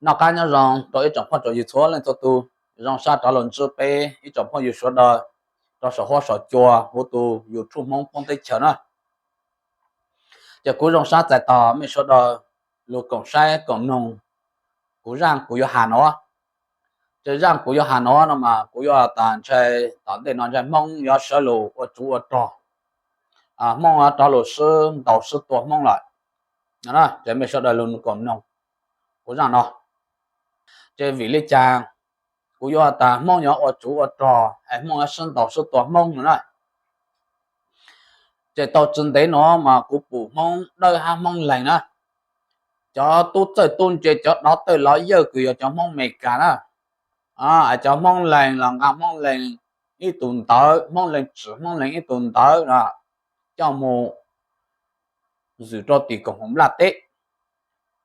Noj qab nyob zoo rau ib tsoom phooj tsoom ywg txhua leej txhua tus, zoo sab rov los ntsib peb ib tsoom phooj ywg sawv daws rau saum huab saum cua huv tus YouTube Hmoob Poob Teb Chaws na. Ces kuv zoo sab txais tos mej sawv daws lug koom saib koom noog kuv zaaj kuv yuav has no. Ces zaaj kuv yuav has no no mas kuv yuav tas ntshe tom ntej no ntshe Hmoob yuav sawv lug ua tsov ua rog, Hmoob yuav rov lug sib ntaus sib tua Hmoob lawm. Ces mej sawv daws lug koom noog kuv zaaj no. Ces vim li cas kuv yuav tas Hmoob yuav ua tsov ua rog es Hmoob yuav sib ntaus sib tua Hmoob no na? Ces tau tsis ntev no mas kuv pum Hmoob Dawb hab Hmoob Leeg na, cov tub txawj tub ntse, cov dov tawj lov yawj kws yog cov Hmoob Amelikas na, cov Hmoob Leeg los nqa Hmoob Leeg ib tug ntawv, Hmoob Leeg tsim Hmoob Leeg ib tug ntawv coj mus zwm rau tim koom haum Nplaj teb.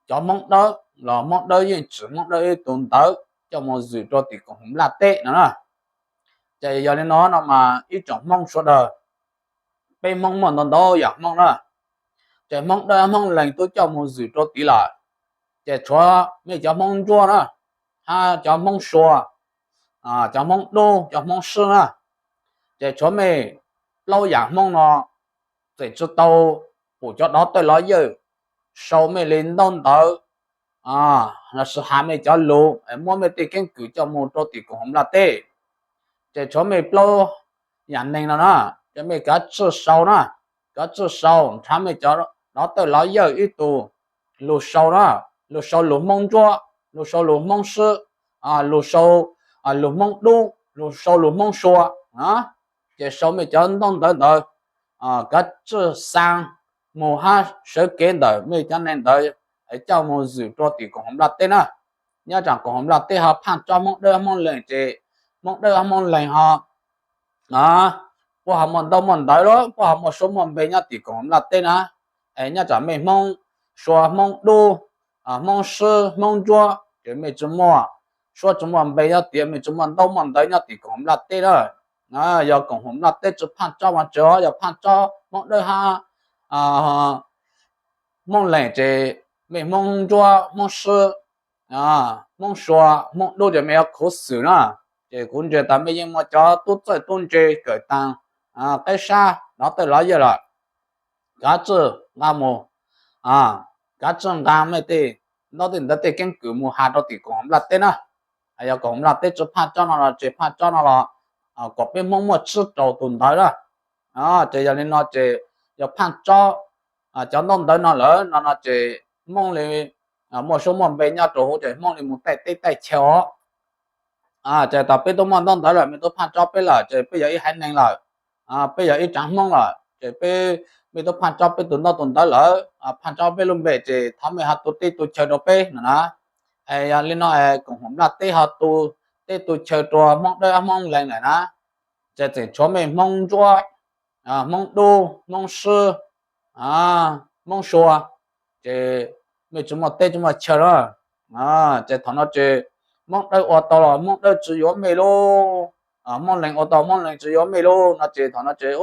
Cov Hmoob Dawb los Hmoob Dawb yeej tsim Hmoob Dawb ib tug ntawv coj mus zwm rau tim koom haum Nplaj teb no na. Ces yog li no no mas ib tsoom Hmoob sawv daws, peb Hmoob muaj ntau ntau yam Hmoob na. Ces Hmoob Dawb Hmoob Leeg twb coj mus zwm rau tid lawm, ces tshuav mej cov Hmoob Ntsuab na, hab cov Hmoob Sua, cov Hmoob Dub, cov Hmoob Sib na. Ces tshuav mej plaub yam Hmoob no tseem tsis tau pum cov dov tawj lov yawj sau mej li ntaub ntawv lossis has mej cov lug es muab mej tej keeb kwm coj mus rau tim koom haum Nplaj teb. Ces tshuav mej plaub yam neeg no na, ces mej kav tsij sau na, kav tsij sau nrhav mej cov dov tawj lov yawj ib tug lug sau na, lug sau lug Hmoob Ntsuab, lug sau lug Hmoob Sib, lug sau lug Hmoob Dub, lug sau lug Hmoob Sua. Ces sau mej cov ntaub ntawv ntawd, kav tsij xaa mus hab sawv kev ntawm mej cov neeg ntawd coj mus zwm rau tim koom haum Nplaj teb na. Nyob tsam koom haum Nplaj teb ho phaaj tsob Hmoob Dawb Hmoob Leeg ces Hmoob Dawb Hmoob Leeg ho puab ho muaj ntaub muaj ntawv lawm, puab ho muaj suab muaj npe nyob tim koom haum Nplaj teb na. Es nyob tsam mej Hmoob Sua, Hmoob Dub, Hmoob Sib, Hmoob Ntsuab ces mej tsis muaj suab tsis muaj npe nyob tid, mej tsis muaj ntaub muaj ntawv nyob tim koom haum Nplaj teb na. Yog koom haum Nplaj teb tsis phaaj tsob mas tseem, yog phaaj tsob Hmoob Dawb hab Hmoob Leeg ces mej Hmoob Ntsuab, Hmoob Sib, Hmoob Sua, Hmoob Dub ces mej yuav khuv xwm na. Ces kuv ntseeg tas mej yeej muaj cov tub txawj tub ntse kawm taag qeb sab dov tawj lov yawj lawm. Kav tsij nqa mus, kav tsij nqa mej tej ntaub tej ntawv tej keeb kwm mus has rau tim koom haum Nplaj teb na. Yog koom haum Nplaj teb tsis phaaj tsob no los ces phaaj tsob no los kom peb Hmoob muaj tsib rau tus ntawv na. Ces yog li no ces yog phaaj tsob cov ntaub ntawv no lawm no no ces Hmoob li muaj suab muaj npe nyob rau huv ces Hmoob li mus taij teb taij chaw os. Ces tas peb tub muaj ntaub ntawv lawm, mej tub phaaj tsob peb lawm ces peb yog ib haiv neeg lawm, peb yog ib tsaav Hmoob lawm ces peb, mej tub phaaj tsob peb tus ntaub tus ntawv lawm, phaaj tsob peb lub npe ces thov mej ho tu teb tu chaw rau peb no na. Es yog li no es koom haum Nplaj teb ho tu teb tu chaw rau Hmoob Dawb Hmoob Leeg lawm na. Ces tseem tshuav mej Hmoob Ntsuab, Hmoob Dub, Hmoob Sib, Hmoob Sua, ces mej tsis muaj teb tsis muaj chaw na. Ces thaum no ces Hmoob Dawb ua tau los Hmoob Dawb tsis yuav mej lauj, Hmoob Leeg ua tau Hmoob Leeg tsis yuav mej lauj no ces thaum no ces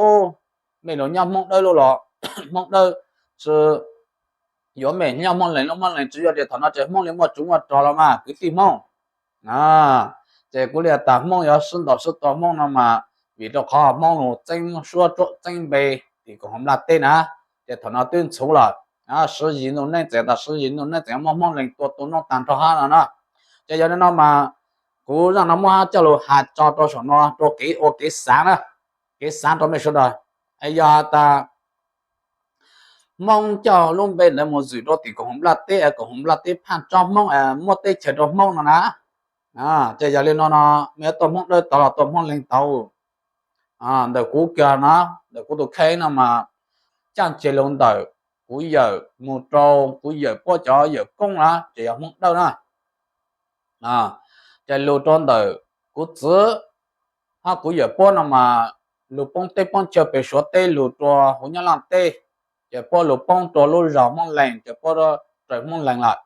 mej lug nyob Hmoob Dawb lauj los Hmoob Dawb tsis yuav mej, nyob Hmoob Leeg lauj Hmoob Leeg tsis yuav ces thaum no ces Hmoob li muaj tsov muaj rog los mas kwv tij Hmoob. Ces kuv li tas Hmoob yuav sib ntaus sib tua Hmoob no mas vim rau qhov Hmoob lug txeeb suab txeeb npe tim koom haum Nplaj teb na. Ces thaum no twb ntxhuv lawm, siv yig ntuj neej txeem tas siv yig ntuj neej txeem muab Hmoob Leeg tua tu noob taag nrho hab no na. Ces yog li no mas kuv zaaj no muab hab coj lug has tso rau saum no rau kev ua kev xaav na, kev xaav rau mej sawv daws. Es yog has tas Hmoob coj lub npe ntawd mus zwm rau tim koom haum Nplaj teb es koom haum Nplaj teb phaaj tsob Hmoob muab teb chaws rau Hmoob no na. Ces yog li no no mej yuav tuaj Hmoob Dawb tod los tuaj Hmoob Leeg tod, ntawm kuv kag no, ntawm kuv tus kheej no mas caaj ceg lug ntawm kuv yawm mus rau kuv yawm puab cov yawm koob na ces yog Hmoob Dawb na. Ces lug rau ntawm kuv txiv hab kuv yawm puab no mas lug poob teb poob chaw pem Suav teb lug rua huv Nyab Laaj teb, ces puab lug poob rua lub zog Hmoob Leeg ces puab raws Hmoob Leeg lawm.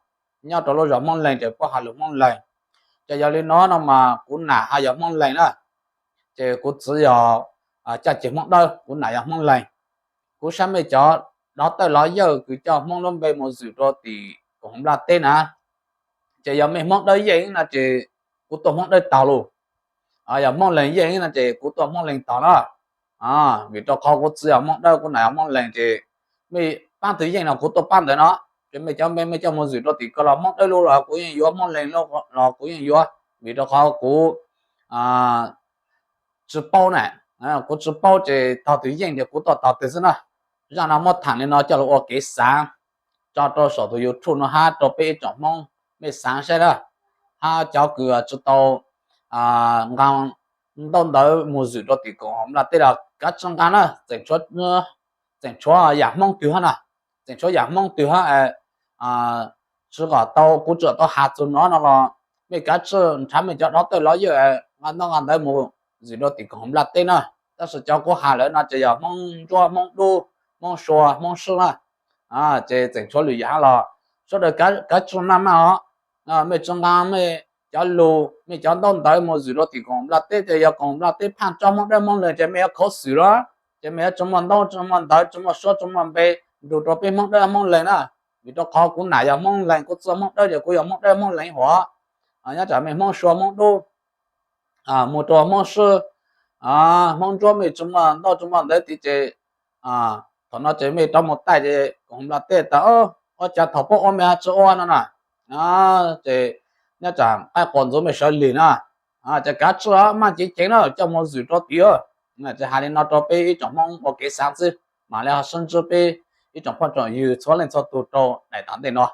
Nyob rau lub zog Hmoob Leeg ces puab has lug Hmoob Leeg. Ces yog li no no mas kuv nam ho yog Hmoob Leeg na, ces kuv txiv yog caaj ceg Hmoob Dawb, kuv nam yog Hmoob Leeg. Kuv saib mej cov dov tawj lov yawj kws coj Hmoob lub npe mus zwm rua tim koom haum Nplaj teb na, Ces yog mej Hmoob Dawb yeej no ces kuv tuaj Hmoob Dawb tog lug. Yog Hmoob Leeg yeej no ces kuv tuaj Hmoob Leeg tog na. Vim rau qhov kuv txiv yog Hmoob Dawb, kuv nam yog Hmoob Leeg ces mej paab twg yeej no kuv tuaj paab ntawd no. Ces mej cov npe mej coj moog zwm rua tim ko los Hmoob Dawb lug los kuv yeej yuav, Hmoob Leeg lug los kuv yeej yuav, vim rau qhov kuv tsi paub na. Kuv tsi paub ces tog twg yeej ces kuv tuaj tog twg xwb na. Zaaj no muab thaam li no coj lug ua kev xaav tso rau saum tus YouTube no hab rau peb ib tsoom Hmoob mej xaav saib na. Hab cov kws tsi tau nqaa ntaub ntawv moog zwm rua tim koom haum nplaj teb los kav tsi nqaa na, tseem tshuav yam Hmoob twg hab na, tseem tshuav yam Hmoob twg hab tsi kom tau kuv tsi tau has txug no no los mej kav tsi nrhav mej cov dov tawj lawyer nqaa ntaub nqaa ntawv moog zwm rua tim koom haum nplaj teb na. Tab sis cov kuv has lawm no ces yog Hmoob Ntsuab, Hmoob Dub, Hmoob Sua, Hmoob Sib na. Ces tseem tshuav lwm yam hab los sawv daws kav tsi maj maj os. Mej tsi nqaa mej cov lug, mej cov ntaub ntawv moog zwm rua tim koom haum nplaj teb, ces yog koom haum nplaj teb phaaj tsob Hmoob Dawb Hmoob Leeg ces mej yuav khuv xwm lawm. Ces mej yuav tsi muaj ntaub tsi muaj ntawv, tsi muaj suab tsi muaj npe nrug rua peb Hmoob Dawb Hmoob Leeg na. Vim rau qhov kuv nam yog Hmoob Leeg, kuv txiv Hmoob Dawb ces kuv yog Hmoob Dawb Hmoob Leeg huv. Nyob tsam mej Hmoob Sua Hmoob Dub moog rua Hmoob Sib, Hmoob Ntsuab mej tsi muaj ntaub tsi muaj ntawv tid ces thaum no ces mej rov moog taij ces koom haum nplaj teb tas ua cas thaum puab ua mej tsi ua no na. Ces nyob tsam qaib quas ntxuav mej sawv lig na, ces kav tsi maj ceev ceev na coj moog zwm rua tim. Ces has li no rua peb ib tsoom Hmoob ua kev xaav xwb, mam le ho sib ntsib peb ib tsoom phooj tsoom ywg txhua leej txhua tug rua daim tom ntej no.